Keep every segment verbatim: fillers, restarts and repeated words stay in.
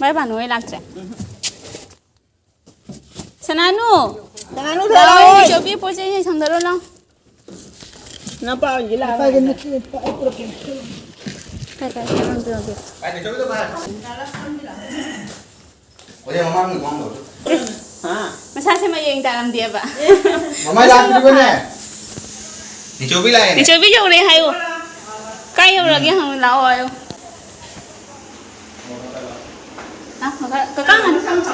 ꯚꯥꯏ ꯚꯥꯅꯨ ꯍꯣꯏ ꯂꯥꯛꯇ꯭ꯔꯦ꯫ ꯁꯅꯥꯅꯨ! ꯁꯅꯥꯅꯨ ꯂꯥꯛꯑꯣ, ꯊꯣꯛꯂꯛꯑꯣ꯫ ꯅꯤꯆꯧꯕꯤ ꯄꯣꯠ ꯆꯩ ꯁꯝꯗꯔꯣ ꯂꯥꯎ꯫ ꯅꯄꯥ ꯑꯣꯏꯅ ꯂꯥꯛꯑꯣ꯫ ꯄꯥꯏꯒꯦ, ꯅꯠꯇꯦ, ꯑꯩ ꯄꯨꯔꯛꯀꯦ꯫ ꯀꯥꯏ, ꯀꯥꯏ, ꯀꯥꯏ, ꯀꯥꯏ, ꯀꯥꯏ? ꯍꯣꯏ, ꯃꯃꯥꯡꯒꯤ ꯈꯣꯡꯗꯣ꯫ ꯍꯥ? ꯃꯁꯥꯁꯦ ꯃꯌꯦꯡ ꯇꯥꯔꯝꯗꯦꯕ꯫ ꯃꯃꯥꯏ ꯂꯥꯛꯇ꯭ꯔꯤꯕꯅꯦ꯫ ꯅꯤꯆꯧꯕꯤ ꯂꯥꯛꯑꯦꯅꯦ꯫ ꯅꯤꯆꯧꯕꯤ ꯌꯧꯔꯦ ꯍꯥꯏꯌꯣ꯫ ꯀꯥꯏ ꯌꯧꯔꯒꯦ ꯍꯪꯉꯨ ꯂꯥꯛꯑꯣ ꯍꯥꯏꯌꯣ꯫ ꯀꯀꯥ, ꯀꯀꯥ ꯉꯥꯏꯍꯥꯛ ꯐꯝꯁꯤ꯫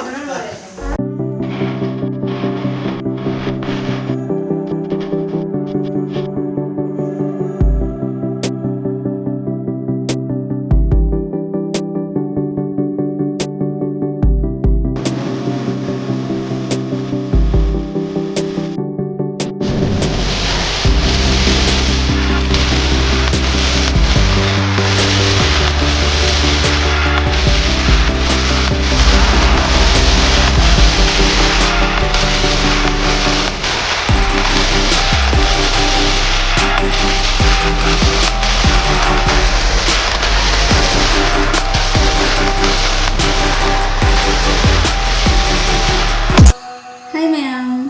Hi ꯃꯌꯥꯝ,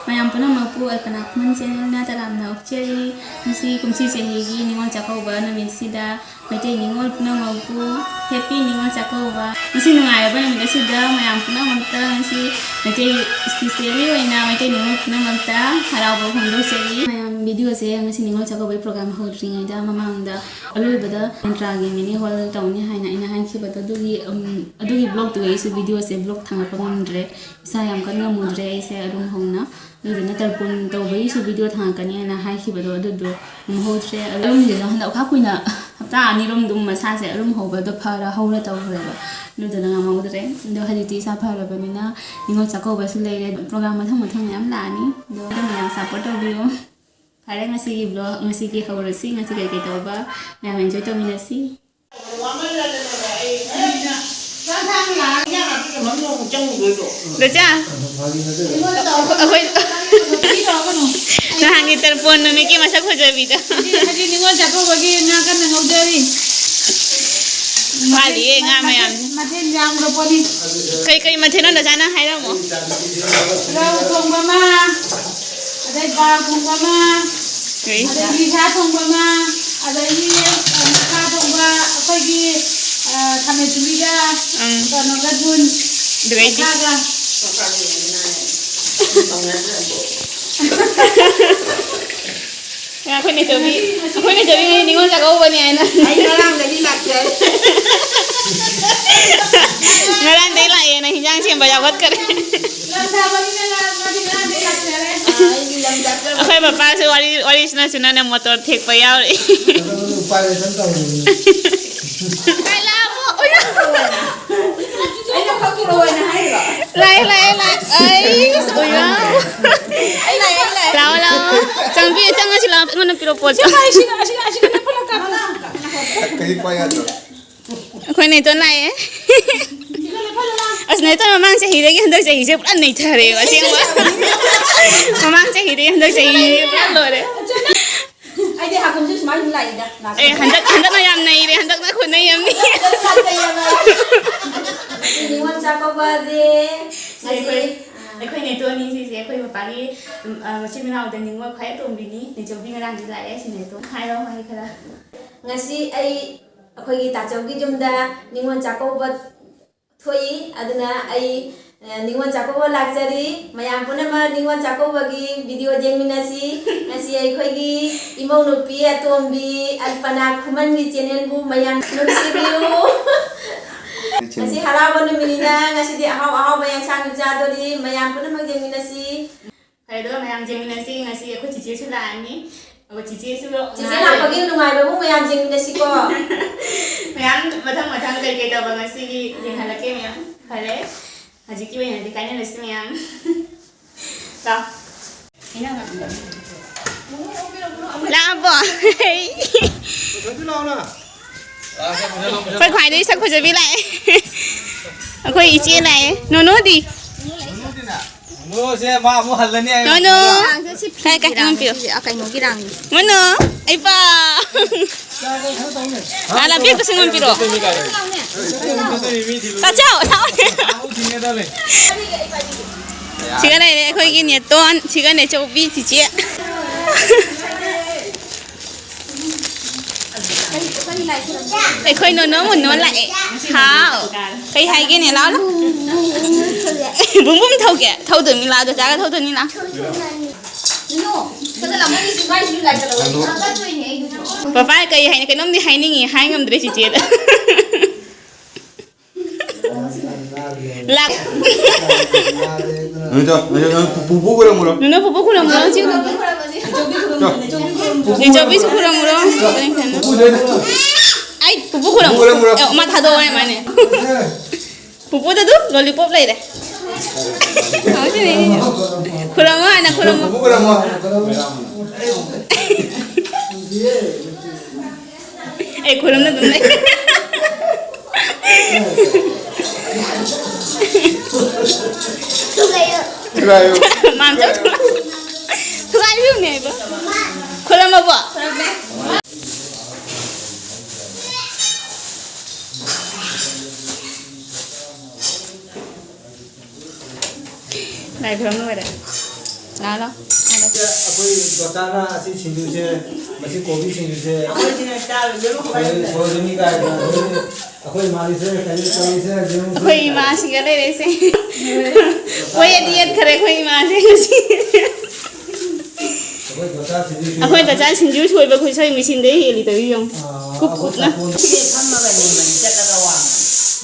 ꯃꯌꯥꯝ ꯄꯨꯝꯅꯃꯛꯄꯨ ꯑꯜꯄꯅꯥ ꯈꯨꯃꯟ ꯆꯦꯅꯦꯜꯅ ꯇꯔꯥꯝꯅ ꯑꯣꯛꯆꯔꯤ꯫ ꯉꯁꯤ ꯀꯨꯝꯁꯤ ꯆꯍꯤꯒꯤ ꯅꯤꯉꯣꯜ ꯆꯥꯛꯀꯧꯕ ꯅꯨꯃꯤꯠꯁꯤꯗ ꯃꯩꯇꯩ ꯅꯤꯉꯣꯜ ꯄꯨꯝꯅꯃꯛꯄꯨ ꯍꯦꯄꯤ ꯅꯤꯉꯣꯜ ꯆꯥꯛꯀꯧꯕ꯫ ꯉꯁꯤ ꯅꯨꯡꯉꯥꯏꯔꯕ ꯅꯨꯃꯤꯠ ꯑꯁꯤꯗ ꯃꯌꯥꯝ ꯄꯨꯝꯅꯃꯛꯇ ꯉꯁꯤ ꯃꯩꯇꯩ ꯏꯁꯄꯤꯁꯦꯜꯂꯤ ꯑꯣꯏꯅ ꯃꯩꯇꯩ ꯅꯤꯉꯣꯜ ꯄꯨꯝꯅꯃꯛꯇ ꯍꯔꯥꯎꯕ ꯐꯣꯡꯗꯣꯛꯆꯔꯤ꯫ ꯃꯌꯥꯝ ꯚꯤꯗꯤꯑꯣꯁꯦ ꯉꯁꯤ ꯅꯤꯉꯣꯜ ꯆꯥꯛꯀꯧꯕꯒꯤ ꯄ꯭ꯔꯣꯒ꯭ꯔꯥꯝ ꯍꯧꯗ꯭ꯔꯤꯉꯩꯗ ꯃꯃꯥꯡꯗ ꯑꯔꯣꯏꯕꯗ ꯃꯟꯇ꯭ꯔꯥꯒꯤ ꯃꯤꯅꯤ ꯍꯣꯜ ꯇꯧꯅꯤ ꯍꯥꯏꯅ ꯑꯩꯅ ꯍꯥꯏꯈꯤꯕꯗꯣ ꯑꯗꯨꯒꯤ, ꯎꯝ, ꯑꯗꯨꯒꯤ ꯕ꯭ꯂꯣꯛꯇꯨꯒꯤ ꯑꯩꯁꯨ ꯚꯤꯗꯤꯑꯣꯁꯦ ꯕ꯭ꯂꯣꯛ ꯊꯥꯡꯒꯠꯄ ꯉꯝꯗ꯭ꯔꯦ꯫ ꯏꯁꯥ ꯌꯥꯝ ꯀꯟꯅ ꯉꯝꯃꯨꯗ꯭ꯔꯦ ꯑꯩꯁꯦ ꯑꯔꯨꯝ ꯍꯧꯅ꯫ ꯑꯗꯨꯗꯨꯅ ꯇꯔꯄꯣꯟ ꯇꯧꯕꯒꯤꯁꯨ ꯚꯤꯗꯤꯑꯣ ꯊꯥꯡꯒꯠꯀꯅꯤ ꯍꯥꯏꯅ ꯍꯥꯏꯈꯤꯕꯗꯣ ꯑꯗꯨꯗꯣ ꯉꯝꯍꯧꯗ꯭ꯔꯦ꯫ ꯑꯔꯨꯝꯁꯤꯁꯨ ꯍꯟꯗꯛ ꯈꯥ ꯀꯨꯏꯅ ꯍꯞꯇꯥ ꯑꯅꯤꯔꯣꯝ ꯑꯗꯨꯝ ꯃꯁꯥꯁꯦ ꯑꯔꯨꯝ ꯍꯧꯕꯗꯣ ꯐꯔ ꯍꯧꯔ ꯇꯧꯈ꯭ꯔꯦꯕ꯫ ꯑꯗꯨꯗꯨꯅ ꯉꯝꯍꯧꯗ꯭ꯔꯦ꯫ ꯑꯗꯣ ꯍꯧꯖꯤꯛꯇꯤ ꯏꯁꯥ ꯐꯔꯕꯅꯤꯅ ꯅꯤꯉꯣꯜ ꯆꯥꯛꯀꯧꯕꯁꯨ ꯂꯩꯔꯦ꯫ ꯄ꯭ꯔꯣꯒ꯭ꯔꯥꯝ ꯃꯊꯪ ꯃꯊꯪ ꯃꯌꯥꯝ ꯂꯥꯛꯑꯅꯤ꯫ ꯑꯗꯣ ꯑꯗꯨꯝ ꯃꯌꯥꯝ ꯁꯞꯄꯣꯔꯠ ꯇꯧꯕꯤꯌꯨ꯫ ꯐꯔꯦ, ꯉꯁꯤꯒꯤ ꯕ꯭ꯂꯣꯒ ꯉꯁꯤꯒꯤ ꯍꯧꯔꯁꯤ꯫ ꯉꯁꯤ ꯀꯩꯀꯩ ꯇꯧꯕ ꯃꯌꯥꯝ ꯑꯦꯟꯖꯣꯏ ꯇꯧꯃꯤꯟꯅꯁꯤ꯫ ꯗꯣꯆꯥ, ꯑꯩꯈꯣꯏ ꯅꯍꯥꯟ ꯇꯔꯄꯣꯟ ꯅꯨꯃꯤꯠꯀꯤ ꯃꯁꯛ ꯐꯖꯕꯤꯗꯣ꯫ ꯉꯁꯤ ꯅꯤꯉꯣꯜ ꯆꯥꯛꯀꯧꯕꯒꯤ ꯉꯥ ꯀꯟꯅ ꯉꯧꯖꯔꯤ꯫ ꯋꯥꯠꯂꯤꯌꯦ ꯉꯥ ꯃꯌꯥꯝꯁꯦ꯫ ꯃꯊꯦꯜ ꯌꯥꯝꯈ꯭ꯔ ꯄꯣꯠꯅꯤ꯫ ꯀꯩ ꯀꯩ ꯃꯊꯦꯜꯅꯣ ꯗꯁꯥꯅ ꯍꯥꯏꯔꯝꯃꯣ꯫ ꯔꯧ ꯊꯣꯡꯕ ꯑꯃ, ꯑꯗꯩ ꯗꯥꯜ ꯊꯣꯡꯕ ꯑꯃ, ꯀꯩ? ꯑꯗꯩ ꯁꯥ ꯊꯣꯡꯕ ꯑꯃ, ꯑꯗꯒꯤ ꯁꯥ ꯊꯣꯡꯕ ꯑꯩꯈꯣꯏꯒꯤ, ꯑ, ꯈꯥꯃꯦꯟ ꯁꯤꯟꯕꯤꯒ, ꯎꯝ꯫ ꯀꯩꯅꯣꯒ ꯊꯨꯝ, ꯑꯗꯨꯒꯩꯗꯤ? ꯁꯥꯒ꯫ ꯑꯩꯈꯣꯏ ꯅꯦꯆꯧꯕꯤ, ꯑꯩꯈꯣꯏ ꯅꯦꯆꯧꯕꯤ ꯉꯁꯤ ꯅꯤꯉꯣꯜ ꯆꯥꯛꯀꯧꯕꯅꯦ ꯍꯥꯏꯅ꯫ ꯑꯩ ꯉꯔꯥꯡꯗꯒꯤ ꯂꯥꯛꯆꯔꯦ꯫ ꯉꯔꯥꯡꯗꯩ ꯂꯥꯛꯑꯦꯅ ꯍꯤꯟꯖꯥꯡ ꯁꯦꯝꯕ ꯌꯥꯎꯈꯠꯈꯔꯦ꯫ ꯂꯝ ꯁꯥꯕꯅꯤꯅ ꯃꯥꯗꯤ ꯉꯔꯥꯡꯗꯩ ꯂꯥꯛꯆꯔꯦ꯫ ꯑꯥ, ꯑꯩꯗꯤ ꯂꯝ ꯆꯠꯇ꯭ꯔꯕ꯫ ꯑꯩꯈꯣꯏ ꯃꯄꯥꯁꯨ ꯋꯥꯔꯤ, ꯋꯥꯔꯤ ꯁꯅ ꯁꯅꯅ ꯃꯣꯇꯣꯔ ꯊꯦꯛꯄ ꯌꯥꯎꯔꯤ꯫ ꯑꯗꯨ ꯎꯄꯥꯏ ꯂꯩꯇꯅ ꯇꯧꯔꯤꯅꯤ꯫ ꯀꯥꯏ ꯂꯥꯛꯑꯕꯣ? ꯑꯩꯅ ꯈꯛꯀꯤꯔꯣ ꯑꯣꯏꯅ ꯍꯥꯏꯔꯤꯕ? ꯂꯥꯛꯑꯦ, ꯂꯥꯛꯑꯦ, ꯂꯥꯛꯑꯦ꯫ ꯑꯩ, ꯑꯣꯏꯃꯥ꯫ ꯑꯩ ꯂꯥꯛꯑꯦ, ꯑꯩ ꯂꯥꯛꯑꯦ꯫ ꯂꯥꯛꯑꯣ, ꯂꯥꯛꯑꯣ꯫ ꯆꯪꯕꯤꯌꯨ, ꯆꯪꯉꯁꯤ ꯂꯥꯛꯑꯣ꯫ ꯑꯩꯉꯣꯟꯗ ꯄꯤꯔꯛꯑꯣ ꯄꯣꯠꯁꯦ꯫ ꯁꯤ ꯄꯥꯏ, ꯁꯤꯒ, ꯑꯁꯤꯒ, ꯑꯁꯤꯒ ꯂꯦꯞꯍꯜꯂꯛꯀꯅꯣ꯫ ꯀꯩ ꯄꯥꯏ ꯌꯥꯗ꯭ꯔꯣ? ꯑꯩꯈꯣꯏ ꯅꯦꯇꯣꯟ ꯂꯥꯛꯑꯦ꯫ ꯁꯤꯒ ꯂꯦꯞꯍꯜꯂꯣ ꯂꯥꯎ꯫ ꯑꯁ, ꯅꯦꯇꯣꯟ ꯃꯃꯥꯡ ꯆꯍꯤꯗꯒꯤ ꯍꯟꯗꯛ ꯆꯍꯤꯁꯦ ꯄꯨꯔꯥ ꯅꯩꯊꯔꯦꯕ, ꯑꯁꯦꯡꯕ꯫ ꯃꯃꯥꯡ ꯆꯍꯤꯗꯒꯤ ꯍꯟꯗꯛ ꯆꯍꯤꯁꯦ ꯄꯨꯔꯥ ꯂꯣꯏꯔꯦ꯫ ꯑꯩꯗꯤ ꯍꯥꯀꯨꯝꯁꯨ ꯁꯨꯃꯥꯏꯅ ꯂꯥꯛꯏꯗ꯫ ꯑꯦ, ꯍꯟꯗꯛ, ꯍꯟꯗꯛꯅ ꯌꯥꯝ ꯅꯩꯔꯦ, ꯍꯟꯗꯛꯅ ꯈꯨꯅꯩ ꯑꯃꯅꯤ꯫ ꯍꯟꯗꯛ ꯂꯥꯛꯆꯩ ꯌꯥꯝ ꯅꯩꯔꯦ꯫ ꯉꯁꯤ ꯅꯤꯉꯣꯜ ꯆꯥꯛꯀꯧꯕꯁꯦ ꯁꯤ ꯑꯩꯈꯣꯏ, ꯉꯁꯤ, ꯑꯩꯈꯣꯏ ꯅꯦꯇꯣꯟꯅꯤ ꯁꯤꯁꯦ, ꯑꯩꯈꯣꯏ ꯄꯄꯥꯒꯤ, ꯎꯝ, ꯑ, ꯃꯆꯤꯟ ꯃꯅꯥꯎꯗ ꯅꯤꯉꯣꯜ ꯈ꯭ꯋꯥꯏ ꯑꯇꯣꯝꯕꯤꯅꯤ꯫ ꯅꯦꯆꯧꯕꯤ ꯉꯔꯥꯡꯗꯤ ꯂꯥꯛꯑꯦ, ꯁꯤ ꯅꯦꯇꯣꯟ꯫ ꯍꯥꯏꯔꯣ, ꯋꯥꯍꯩ ꯈꯔ꯫ ꯉꯁꯤ ꯑꯩ ꯑꯩꯈꯣꯏꯒꯤ ꯇꯥꯆꯧꯒꯤ ꯌꯨꯝꯗ ꯅꯤꯉꯣꯜ ꯆꯥꯛꯀꯧꯕ ꯊꯣꯛꯏ꯫ ꯑꯗꯨꯅ ꯑꯩ, ꯑ, ꯅꯤꯉꯣꯜ ꯆꯥꯛꯀꯧꯕ ꯂꯥꯛꯆꯔꯤ꯫ ꯃꯌꯥꯝ ꯄꯨꯝꯅꯃꯛ ꯅꯤꯉꯣꯜ ꯆꯥꯛꯀꯧꯕꯒꯤ video ꯌꯦꯡꯃꯤꯟꯅꯁꯤ꯫ ꯉꯁꯤ ꯑꯩꯈꯣꯏꯒꯤ ꯏꯃꯧ ꯅꯨꯄꯤ ꯑꯇꯣꯝꯕꯤ ꯑꯜꯄꯅꯥ ꯈꯨꯃꯟꯒꯤ channelꯕꯨ ꯃꯌꯥꯝ ꯅꯨꯡꯁꯤꯕꯤꯌꯨ꯫ ꯉꯁꯤ ꯍꯔꯥꯎꯕ ꯅꯨꯃꯤꯠꯅꯤꯅ ꯉꯁꯤꯗꯤ ꯑꯍꯥꯎ ꯑꯍꯥꯎꯕ ꯌꯦꯟꯁꯥꯡ ꯆꯥꯗꯣꯔꯤ꯫ ꯃꯌꯥꯝ ꯄꯨꯝꯅꯃꯛ ꯌꯦꯡꯃꯤꯟꯅꯁꯤ꯫ ꯐꯔꯦ, ꯑꯗꯨꯒ ꯃꯌꯥꯝ ꯌꯦꯡꯃꯤꯟꯅꯁꯤ꯫ ꯉꯁꯤ ꯑꯩꯈꯣꯏ ꯆꯤꯆꯦꯁꯨ ꯂꯥꯛꯑꯅꯤ꯫ ꯑꯩꯈꯣꯏ ꯆꯤꯆꯦꯁꯨ ꯆꯤꯆꯦ ꯉꯥꯏꯔꯦ꯫ ꯂꯥꯛꯄꯒꯤ ꯅꯨꯡꯉꯥꯏꯕꯕꯨ ꯃꯌꯥꯝ ꯌꯦꯡꯃꯤꯟꯅꯁꯤꯀꯣ꯫ ꯃꯌꯥꯝ ꯃꯊꯪ ꯃꯊꯪ ꯀꯩ ꯀꯩ ꯇꯧꯕ ꯉꯁꯤꯒꯤ ꯌꯦꯡꯍꯜꯂꯛꯀꯦ ꯃꯌꯥꯝ꯫ ꯐꯔꯦ, ꯍꯧꯖꯤꯛꯀꯤ ꯑꯣꯏꯅꯗꯤ ꯀꯥꯏꯅꯔꯁꯤ ꯃꯌꯥꯝ꯫ ꯂꯥꯛꯑꯣ꯫ ꯂꯥꯛꯑꯕꯣ? ꯑꯩꯈꯣꯏ ꯈ꯭ꯋꯥꯏꯗꯒꯤ ꯁꯛ ꯐꯖꯕꯤ ꯂꯥꯛꯑꯦ꯫ ꯑꯩꯈꯣꯏ ꯏꯆꯦ ꯂꯥꯛꯑꯦ꯫ ꯅꯣꯅꯣꯗꯤ? ꯃꯣꯔꯣꯛꯁꯦ ꯃꯥ ꯑꯃꯨꯛ ꯍꯜꯂꯅꯤ ꯍꯥꯏ꯫ ꯅꯣꯅꯣ꯫ ꯀꯥꯏ, ꯀꯥꯏ, ꯑꯩꯉꯣꯟꯗ ꯄꯤꯔꯣ꯫ ꯑ, ꯀꯩꯅꯣꯒꯤ ꯔꯥꯡꯅꯤ꯫ ꯃꯣꯅꯣ, ꯑꯩ ꯄꯥ꯫ ꯑꯥ, ꯂꯥꯛꯄꯤꯌꯨ, ꯀꯛꯆꯤꯡ ꯂꯣꯝ ꯄꯤꯔꯣ꯫ ꯇꯥꯆꯧ, ꯂꯥꯛꯑꯣꯅꯦ꯫ ꯁꯤꯒ ꯂꯩꯔꯦ ꯑꯩꯈꯣꯏꯒꯤ ꯅꯦꯇꯣꯟ, ꯁꯤꯒ ꯅꯦꯆꯧꯕꯤ ꯆꯤꯆꯦ꯫ ꯑꯩꯈꯣꯏ ꯅꯣꯅꯣ ꯃꯨꯅꯣ ꯂꯥꯛꯑꯦ꯫ ꯍꯥꯎ꯫ ꯀꯩ ꯍꯥꯏꯒꯦꯅꯦ? ꯂꯥꯛꯑꯣ, ꯂꯥꯛꯑꯣ꯫ Boom boom ꯊꯧꯒꯦ? ꯊꯧꯗꯣꯏꯅꯤ, ꯂꯥꯛꯑꯣ꯫ ꯆꯥꯒ ꯊꯧꯗꯣꯏꯅꯤ, ꯂꯥꯛꯑꯣ꯫ ꯄꯄꯥ ꯀꯩ ꯍꯥꯏꯅꯤ? ꯀꯩꯅꯣꯝꯗꯤ ꯍꯥꯏꯅꯤꯡꯉꯤ, ꯍꯥꯏ ꯉꯝꯗ꯭ꯔꯦ ꯆꯤꯆꯦꯗ꯫ ꯂꯥꯛ꯫ ꯅꯣꯏꯗꯣ, ꯅꯣꯏꯗꯣ, ꯅꯪ ꯄꯨꯄꯨ ꯈꯨꯔꯝꯃꯨꯔꯣ꯫ ꯅꯨꯅ ꯄꯨꯄꯨ ꯈꯨꯔꯝꯃꯨꯔꯣ, ꯆꯦ꯫ ꯆꯣ꯫ ꯅꯦꯆꯧꯕꯤꯁꯨ ꯈꯨꯔꯝꯃꯨꯔꯣ꯫ ꯄꯨꯄꯨ ꯈꯨꯔꯝꯃꯨꯔꯣ꯫ ꯑꯩ ꯄꯨꯄꯨ ꯈꯨꯔꯝꯃꯨꯔꯣ꯫ ꯄꯨꯄꯨ ꯈꯨꯔꯝꯃꯨꯔꯣ꯫ ꯑꯦ, ꯃꯥ ꯊꯥꯗꯣꯛꯑꯣ ꯍꯥꯏ ꯃꯥꯅꯦ꯫ ꯄꯨꯄꯨꯗ ꯑꯗꯨ lollipop ꯂꯩꯔꯦ꯫ ꯈꯨꯔꯝꯃꯣ ꯍꯥꯏꯅ ꯈꯨꯔꯝꯃꯣ꯫ ꯄꯨꯄꯨ ꯈꯨꯔꯝꯃꯣ꯫ ꯑꯦ, ꯈꯨꯔꯨꯝꯅ ꯑꯗꯨꯝ ꯂꯩ꯫ ꯊꯨꯒꯥꯏꯌꯨ꯫ ꯃꯥꯟ ꯆꯠ-, ꯊꯨꯒꯥꯏꯕꯤꯌꯨꯅꯦ ꯏꯕꯣ꯫ ꯈꯨꯔꯨꯝꯃꯕꯣ? ꯂꯥꯏ ꯈꯨꯔꯨꯝ ꯂꯣꯏꯔꯦ꯫ ꯂꯥꯛꯑꯣ, ꯂꯥꯛꯑꯣ꯫ ꯑꯩꯈꯣꯏ ꯗꯣꯇꯥꯅ ꯑꯁꯤ ꯁꯤꯡꯖꯨꯁꯦ, ꯃꯁꯤ ꯀꯣꯕꯤ ꯁꯤꯡꯖꯨꯁꯦ, ꯑꯩꯈꯣꯏ ꯁꯣꯏꯗꯅꯤ ꯀꯥꯏꯅ, ꯑꯩꯈꯣꯏ ꯏꯃꯥꯁꯤꯒ ꯂꯩꯔꯦꯁꯦ꯫ ꯃꯣꯏ ꯑꯅꯤ ꯌꯦꯠꯈꯔꯦ ꯑꯩꯈꯣꯏ ꯏꯃꯥꯁꯦ ꯉꯁꯤ꯫ ꯑꯩꯈꯣꯏ ꯗꯣꯇꯥ ꯁꯤꯡꯖꯨ ꯑꯩꯈꯣꯏ ꯗꯣꯇꯥ ꯁꯤꯡꯖꯨ ꯁꯣꯏꯕ ꯈꯨꯠꯁꯣꯏ ꯃꯦꯆꯤꯟꯗꯩ ꯍꯦꯜꯂꯤ ꯇꯧꯔꯤ ꯌꯦꯡꯉꯨ꯫ ꯑꯥ, ꯀꯨꯞ ꯀꯨꯞꯅ꯫ ꯐꯝꯃꯒ ꯅꯦꯝꯃꯅꯤ ꯆꯠꯂꯒ ꯋꯥꯡꯃꯅꯤ꯫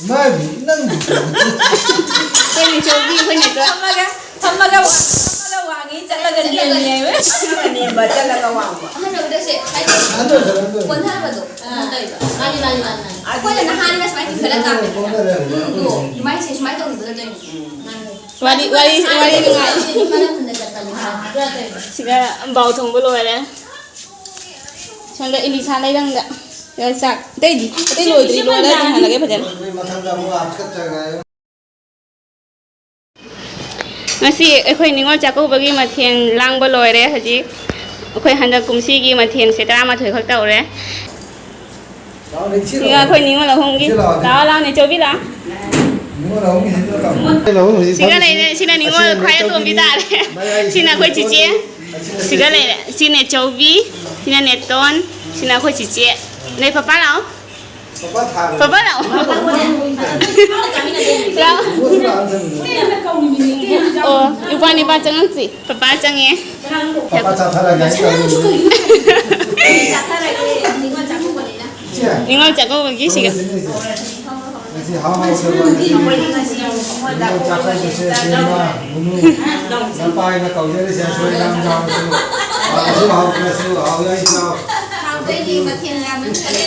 ꯃꯥꯅꯤ, ꯅꯪ꯫ ꯑꯩꯈꯣꯏ ꯅꯦꯆꯧꯕꯤ, ꯑꯩꯈꯣꯏ ꯅꯦꯆꯧ-꯫ ꯐꯝꯃꯒ, ꯐꯝꯃꯒ ꯋꯥꯡ-, ꯐꯝꯃꯒ ꯋꯥꯡꯉꯤ, ꯆꯠꯂꯒ ꯅꯦꯝꯃꯤ ꯍꯥꯏꯕ꯫ ꯐꯝꯃꯒ ꯅꯦꯝꯕ, ꯆꯠꯂꯒ ꯋꯥꯡꯕ꯫ ꯑꯍꯟ ꯑꯣꯏꯕꯗ ꯁꯦ, ꯁꯨꯃꯥꯏꯅ ꯇꯧꯕ꯫ ꯑꯍꯟ ꯑꯣꯏꯕꯗ ꯑꯗꯨ꯫ ꯀꯣꯟꯊꯕꯗꯣ꯫ ꯑꯥ꯫ ꯑꯗꯨ ꯇꯧꯔꯤꯕ꯫ ꯃꯥꯅꯤ, ꯃꯥꯅꯤ, ꯃꯥꯅꯤ, ꯃꯥꯅꯤ꯫ ꯑꯩꯈꯣꯏꯅ ꯅꯍꯥꯟꯒ ꯁꯨꯃꯥꯏꯅ ꯆꯤꯡꯈꯠꯂ ꯀꯥꯞꯄꯦ꯫ ꯑꯗꯣ ꯏꯃꯥꯏꯁꯦ ꯁꯨꯃꯥꯏꯅ ꯇꯧꯕꯗ ꯇꯧꯔꯤꯅꯦ꯫ ꯎꯝ꯫ ꯃꯥꯅꯤ꯫ ꯋꯥꯔꯤ, ꯋꯥꯔꯤ, ꯋꯥꯔꯤ ꯅꯨꯡꯉꯥꯏ꯫ ꯁꯤꯒ ꯕꯥꯎ ꯊꯣꯡꯕ ꯂꯣꯏꯔꯦ꯫ ꯁꯣꯝꯗ ꯏꯂꯤꯁꯥ ꯂꯩꯔꯪꯗ ꯆꯥꯛ꯫ ꯑꯇꯩꯗꯤ? ꯑꯇꯩ ꯂꯣꯏꯗ꯭ꯔꯤ꯫ ꯂꯣꯏꯔ ꯑꯗꯨꯝ ꯍꯜꯂꯒꯦ ꯐꯖꯅ꯫ ꯃꯊꯪꯗ ꯑꯃꯨꯛ ꯍꯥꯞꯀꯠꯆꯔꯒ ꯉꯁꯤ ꯑꯩꯈꯣꯏ ꯅꯤꯉꯣꯜ ꯆꯥꯛꯀꯧꯕꯒꯤ ꯃꯊꯦꯜ ꯂꯥꯡꯕ ꯂꯣꯏꯔꯦ꯫ ꯍꯧꯖꯤꯛ ꯑꯩꯈꯣꯏ ꯍꯟꯗꯛ ꯀꯨꯝꯁꯤꯒꯤ ꯃꯊꯦꯜꯁꯦ ꯇꯔꯥꯃꯥꯊꯣꯏ ꯈꯛ ꯇꯧꯔꯦ꯫ ꯁꯤꯒ ꯑꯩꯈꯣꯏ ꯅꯤꯉꯣꯜ ꯑꯍꯨꯝꯒꯤ꯫ ꯂꯥꯛꯑꯣ, ꯂꯥꯛꯑꯣ, ꯅꯦꯆꯧꯕꯤ ꯂꯥꯛꯑꯣ꯫ ꯁꯤꯒ ꯂꯩꯔꯦ꯫ ꯁꯤꯅ ꯅꯤꯉꯣꯜ ꯈ꯭ꯋꯥꯏ ꯑꯇꯣꯝꯕꯤ ꯇꯥꯔꯦ꯫ ꯁꯤꯅ ꯑꯩꯈꯣꯏ ꯆꯤꯆꯦ꯫ ꯁꯤꯒ ꯂꯩꯔꯦ꯫ ꯁꯤ ꯅꯦꯆꯧꯕꯤ꯫ ꯁꯤꯅ ꯅꯦꯇꯣꯟ꯫ ꯁꯤꯅ ꯑꯩꯈꯣꯏ ꯆꯤꯆꯦ꯫ ꯅꯣꯏ ꯄꯄꯥ ꯂꯥꯛꯑꯣ꯫ ꯄꯄꯥ ꯂꯥꯛꯑꯣ꯫ ꯂꯥꯛꯑꯣ꯫ ꯑꯣ, ꯏꯄꯥ ꯅꯤꯄꯥ ꯆꯪꯉꯛꯇ꯭ꯔꯤ꯫ ꯄꯄꯥ ꯆꯪꯉꯦ꯫ ꯄꯄꯥ ꯆꯥꯊꯔꯒꯦ ꯍꯥꯏ ꯇꯧꯔꯤ꯫ ꯏꯆꯦ꯫ ꯅꯤꯉꯣꯜ ꯆꯥꯛꯀꯧꯕꯒꯤ ꯁꯤꯒ꯫ ꯉꯁꯤ ꯍꯥꯎ ꯍꯥꯎ ꯇꯧꯕ ꯉꯁꯤ ꯅꯤꯉꯣꯜ ꯆꯥꯛꯀꯧꯕꯁꯦ ꯏꯕꯦꯝꯃ, ꯃꯨꯅꯨ, ꯅꯄꯥꯏꯅ ꯀꯧꯖꯔꯤꯁꯦ ꯑꯁꯣꯏ ꯑꯔꯥꯡ ꯌꯥꯎꯔꯁꯨ, ꯍꯥꯎꯔꯁꯨ ꯍꯥꯎꯇ꯭ꯔꯁꯨ ꯍꯥꯎ ꯌꯥꯏ ꯏꯆꯥꯎ꯫ ꯍꯥꯎꯗꯣꯏꯅꯤ, ꯃꯊꯦꯜ ꯌꯥꯝꯃꯟꯈ꯭ꯔꯦ꯫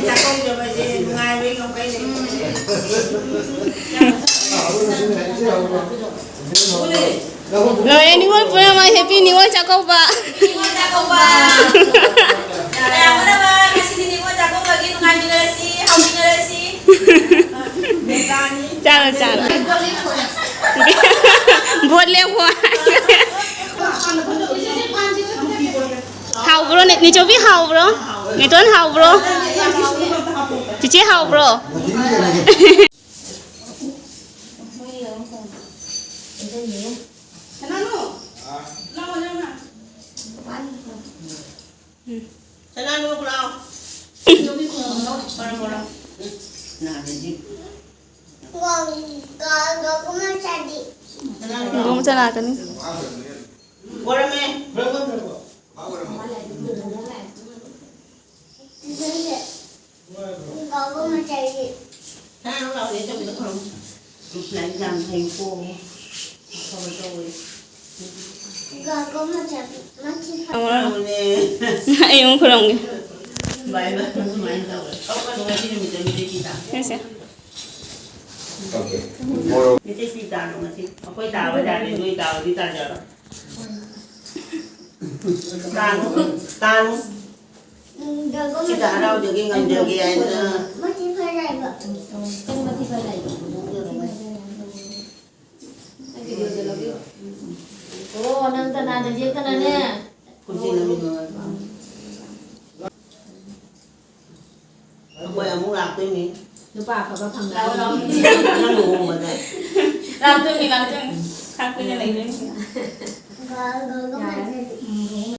ꯆꯥꯛꯀꯧꯖꯕꯁꯦ ꯅꯨꯡꯉꯥꯏꯕꯩ ꯉꯝꯈꯩ ꯂꯩꯇ꯭ꯔꯦ꯫ ꯂꯣꯏꯔꯦ, ꯅꯤꯉꯣꯜ ꯄꯨꯝꯅꯃꯛ ꯍꯦꯄꯤ ꯅꯤꯉꯣꯜ ꯆꯥꯛꯀꯧꯕ꯫ ꯅꯤꯉꯣꯜ ꯆꯥꯛꯀꯧꯕ꯫ ꯃꯌꯥꯝ ꯄꯨꯝꯅꯃꯛ ꯉꯁꯤꯗꯤ ꯅꯤꯉꯣꯜ ꯆꯥꯛꯀꯧꯕꯒꯤ ꯅꯨꯡꯉꯥꯏꯃꯤꯟꯅꯔꯁꯤ, ꯍꯥꯎꯃꯤꯟꯅꯔꯁꯤ꯫ ꯆꯥꯔꯣ, ꯆꯥꯔꯣ꯫ ꯚꯣꯠ ꯂꯦꯞꯄꯣ꯫ ꯍꯥꯎꯕ꯭ꯔꯣ, ꯅꯦ-, ꯅꯦꯆꯧꯕꯤ ꯍꯥꯎꯕ꯭ꯔꯣ? ꯅꯦꯇꯣꯟ ꯍꯥꯎꯕ꯭ꯔꯣ? ꯆꯤꯆꯦ ꯍꯥꯎꯕ꯭ꯔꯣ? ꯎꯝ꯫ ꯁꯅꯥꯅꯨ ꯂꯥꯛꯑꯣ꯫ ꯈꯣꯏꯔꯝꯃꯣꯔꯥ꯫ ꯅꯥꯗ꯭ꯔꯗꯤ꯫ ꯁꯅꯥꯅꯨ ꯂꯥꯛꯑꯣ꯫ ꯃꯆꯥ ꯂꯥꯛꯀꯅꯤ꯫ ꯈꯣꯏꯔꯝꯃꯦ꯫ ꯁꯅꯥꯅꯨ ꯂꯥꯛꯑꯣ, ꯅꯦꯆꯧꯕꯤꯗ ꯈꯣꯏꯔꯝꯃꯣ꯫ ꯂꯥꯏꯔꯤꯛ ꯌꯥꯝ ꯍꯩꯀꯣ꯫ ꯑꯐꯕ ꯇꯧꯋꯦ꯫ ꯈꯣꯏꯔꯝꯃꯣꯅꯦ꯫ ꯑꯩ ꯑꯃꯨꯛ ꯈꯣꯏꯔꯝꯒꯦ꯫ ꯕꯥꯏ ꯕꯥꯏ, ꯁꯨꯃꯥꯏꯅ ꯇꯧꯋꯦ꯫ ꯑꯩꯈꯣꯏ ꯉꯁꯤ ꯅꯨꯃꯤꯠꯇ ꯃꯤꯇꯩ ꯐꯤ ꯇꯥ-, ꯁꯦ, ꯁꯦ꯫ ꯃꯤꯇꯩ ꯐꯤ ꯇꯥꯔꯣ ꯉꯁꯤ꯫ ꯑꯩꯈꯣꯏ ꯇꯥꯕ ꯌꯥꯔꯦ, ꯅꯣꯏ ꯇꯥꯕꯗꯤ ꯇꯥꯖꯔꯣ꯫ ꯇꯥꯅꯨ, ꯇꯥꯅꯨ꯫ ꯁꯤꯗ ꯍꯔꯥꯎꯖꯒꯦ, ꯉꯝꯖꯒꯦ ꯍꯥꯏꯗꯅ꯫ ꯃꯊꯤ ꯐꯖꯩꯕ꯫ ꯀꯔꯤ ꯃꯊꯤ ꯐꯖꯩꯕ? ꯃꯊꯤ ꯐꯖꯩꯕ꯫ ꯀꯅꯥꯗ ꯌꯦꯛꯇꯅꯅꯦ? ꯈꯨꯖꯤꯟ ꯑꯃ ꯂꯣꯏꯔꯦ꯫ ꯑꯩꯈꯣꯏ ꯑꯃꯨꯛ ꯂꯥꯛꯇꯣꯏꯅꯤ꯫ ꯅꯨꯄꯥ ꯑꯐꯕ ꯐꯪꯅꯕ꯫ ꯂꯥꯛꯑꯣ, ꯂꯥꯛꯑꯣ꯫ ꯅꯪ ꯂꯨꯍꯣꯡꯕꯗ꯫ ꯂꯥꯛꯇꯣꯏꯅꯤ, ꯂꯥꯛꯇꯣꯏꯅꯤ꯫ ꯈꯥꯛꯇꯣꯏꯅꯦ, ꯂꯩꯗꯣꯏꯅꯤ꯫ ꯌꯥꯔꯦ꯫ ꯎꯝ꯫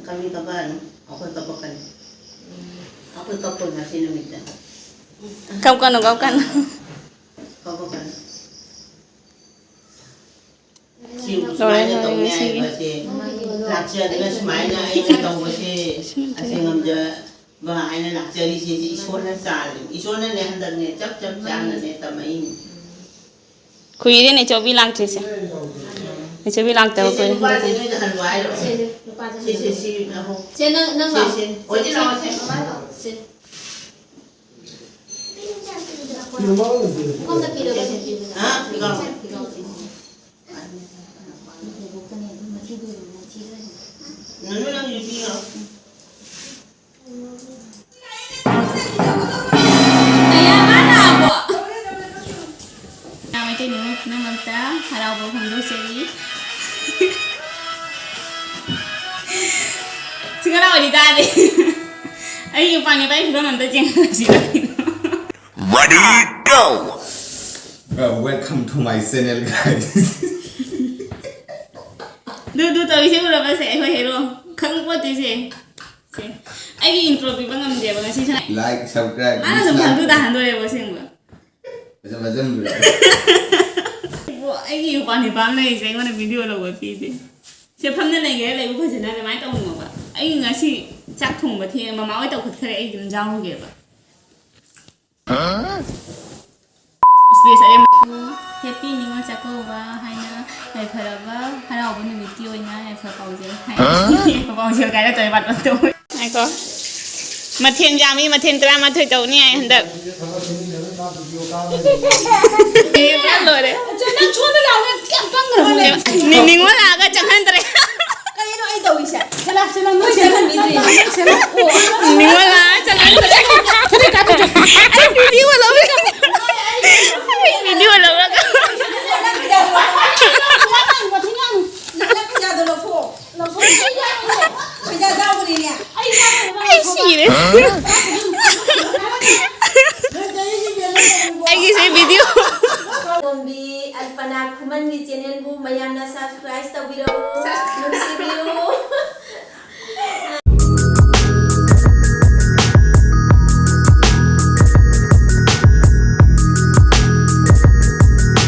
ꯀꯔꯤ ꯀꯞꯄꯛꯑꯅꯨ? ꯑꯩꯈꯣꯏ ꯀꯞꯄꯛꯀꯅꯤ꯫ ꯑꯩꯈꯣꯏ ꯀꯞꯄꯣꯏ ꯉꯁꯤ ꯅꯨꯃꯤꯠꯇ꯫ ꯀꯞꯀꯅꯨ, ꯀꯞꯀꯅꯨ꯫ ꯀꯞꯄꯛꯀꯅꯤ꯫ ꯁꯤꯕꯨ ꯂꯣꯏꯔꯦ, ꯁꯨꯃꯥꯏꯅ ꯂꯣꯏꯔꯦ, ꯇꯧꯅꯤ ꯉꯁꯤꯒꯤ꯫ ꯍꯥꯏꯕꯁꯦ, ꯂꯥꯛꯆꯗꯅ ꯁꯨꯃꯥꯏꯅ ꯑꯩꯅ ꯇꯧꯕꯁꯦ, ꯁꯤ ꯅꯠꯇꯦ꯫ ꯑꯁꯦꯡ ꯉꯝꯖꯕ ꯍꯥꯏꯅ ꯂꯥꯛꯆꯔꯤꯁꯦ, ꯁꯤ ꯏꯁꯣꯔꯅ ꯆꯥꯜꯂꯤ꯫ ꯏꯁꯣꯔꯅꯅꯦ ꯍꯟꯗꯛꯅꯦ ꯆꯞ ꯆꯞ ꯆꯥꯅꯅꯦ ꯇꯝꯃꯛꯏꯅꯤ꯫ ꯀꯨꯏꯔꯦꯅꯦ ꯆꯧꯕꯤ ꯂꯥꯛꯇ꯭ꯔꯤꯁꯦ꯫ ꯆꯧꯕꯤ ꯂꯥꯛꯇꯕ ꯁꯦ, ꯁꯦ, ꯀꯨꯏꯔꯦ ꯅꯨꯄꯥꯁꯦ ꯍꯟꯗꯛꯇꯤ꯫ ꯅꯣꯏꯗ ꯍꯜꯂꯣ ꯍꯥꯏꯔꯣ? ꯁꯦ, ꯁꯦ, ꯅꯨꯄꯥꯁꯦ ꯁꯦ, ꯁꯦ, ꯍꯜꯂꯣ꯫ ꯁꯤ, ꯑꯍꯣ꯫ ꯁꯦ, ꯅꯪ, ꯅꯪ ꯁꯦ, ꯂꯥꯛꯑꯣ꯫ ꯁꯦ, ꯑꯣꯏꯗꯤ ꯂꯥꯛꯑꯣ, ꯁꯦ꯫ ꯁꯦ꯫ ꯄꯨꯈꯝꯗ ꯄꯤꯔꯒ ꯑꯗꯨꯝ ꯄꯤꯕꯅꯦ꯫ ꯍꯥ? ꯄꯤꯔꯣ꯫ ꯄꯤꯔꯣ꯫ ꯅꯅꯨ, ꯅꯪ ꯅꯨꯄꯤ ꯂꯥꯛꯑꯣ꯫ ꯀꯌꯥ ꯃꯥꯅꯕꯣ? ꯃꯩꯇꯩ ꯅꯨꯃꯤꯠ ꯄꯨꯝꯅꯃꯛꯇ ꯍꯔꯥꯎꯕ ꯐꯣꯡꯗꯣꯛꯆꯔꯤ꯫ ꯁꯤꯡꯒꯜ ꯑꯣꯏꯔꯤ ꯇꯥꯔꯦ꯫ ꯑꯩꯒꯤ ꯅꯨꯄꯥ ꯅꯨꯄꯥꯒꯤ ꯐꯤꯕꯝ ꯑꯝꯇ ꯌꯦꯡꯍꯜꯂꯁꯤ ꯀꯔꯤꯅꯣ? Ready, go! Bro, welcome to my channel, guys. ꯗꯨ, ꯗꯨ ꯇꯧꯔꯤꯁꯦ ꯎꯔꯕꯁꯦ? ꯑꯩꯈꯣꯏ ꯍꯦꯔꯣ ꯈꯪꯄꯣꯠꯇꯦꯁꯦ꯫ ꯁꯦ꯫ ꯑꯩꯒꯤ intro ꯄꯤꯕ ꯉꯝꯗꯦꯕ ꯉꯁꯤ ꯁꯅ-, Like, subscribe, ꯃꯥꯅ ꯑꯗꯨꯝ dislike. ꯐꯪꯗꯨꯗ ꯍꯟꯗꯣꯔꯛꯑꯦꯕ ꯑꯁꯦꯡꯕ꯫ ꯐꯖ ꯐꯖꯅ ꯂꯣꯏꯔꯦ꯫ ꯏꯕꯣ, ꯑꯩꯒꯤ ꯅꯨꯄꯥ ꯅꯤꯄꯥ ꯑꯃ ꯂꯩꯔꯤꯁꯦ ꯑꯩꯉꯣꯟꯗ video ꯂꯧꯕ ꯄꯤꯗꯦ꯫ ꯁꯦ ꯐꯝꯅ ꯂꯩꯒꯦꯔꯥ ꯂꯩꯌꯨ ꯐꯖꯅ ꯑꯗꯨꯃꯥꯏꯅ ꯇꯧꯅꯣꯕ꯫ ꯑꯩ ꯉꯁꯤ ꯆꯥꯛ ꯊꯣꯡꯕ ꯊꯦꯡꯉꯦ, ꯃꯃꯥ ꯍꯣꯏ ꯇꯧꯈꯠꯈ꯭ꯔꯦ, ꯑꯩ ꯑꯗꯨꯝ ꯌꯥꯎꯔꯨꯒꯦꯕ꯫ Space ꯑꯔꯦꯝꯕ꯫ Happy ꯅꯤꯉꯣꯜ ꯆꯥꯛꯀꯧꯕ ꯍꯥꯏꯅ ꯌꯥꯏꯐꯔꯕ ꯍꯔꯥꯎꯕ ꯅꯨꯃꯤꯠꯀꯤ ꯑꯣꯏꯅ ꯌꯥꯏꯐ ꯄꯥꯎꯖꯦꯜ ꯍꯥꯏ꯫ ꯌꯥꯏꯐ ꯄꯥꯎꯖꯦꯜ ꯀꯥꯏꯅ ꯇꯧꯋꯦ ꯕꯥꯇꯣꯟ ꯇꯧꯋꯦ꯫ ꯉꯥꯏꯈꯣ꯫ ꯃꯊꯦꯜ ꯌꯥꯝꯃꯤ, ꯃꯊꯦꯜ ꯇꯔꯥꯃꯥꯊꯣꯏ ꯇꯧꯅꯤ ꯍꯥꯏ ꯍꯟꯗꯛ꯫ ꯂꯣꯏꯔꯦ꯫ ꯅꯪ ꯁꯣꯝꯗ ꯂꯥꯛꯑꯣ, ꯀꯌꯥꯝ ꯄꯪꯈ꯭ꯔꯕ? ꯅꯤ-, ꯅꯤꯉꯣꯜ ꯂꯥꯛꯑꯒ ꯆꯪꯍꯟꯗ꯭ꯔꯦ꯫ ꯀꯩꯅꯣ ꯑꯩ ꯇꯧꯔꯤꯁꯦ? ꯁꯦꯂꯥ, ꯁꯦꯂꯥ, ꯅꯣꯏ ꯆꯪꯍꯟꯕꯤꯗ꯭ꯔꯤ꯫ ꯁꯦꯂꯥ, ꯑꯣ꯫ ꯅꯤꯉꯣꯜ ꯂꯥꯛꯑꯒ ꯆꯪꯍꯟꯗ꯭ꯔꯦ꯫ ꯑꯩ video ꯂꯧꯔꯦ꯫ ꯑꯩ video ꯂꯧꯔꯒ꯫ ꯋꯥꯊꯤ ꯉꯥꯡꯅꯨ꯫ ꯈꯨꯃꯟꯒꯤ channelꯕꯨ ꯃꯌꯥꯝꯅ subscribe ꯇꯧꯕꯤꯔꯛꯎ, ꯅꯨꯡꯁꯤꯕꯤꯌꯨ꯫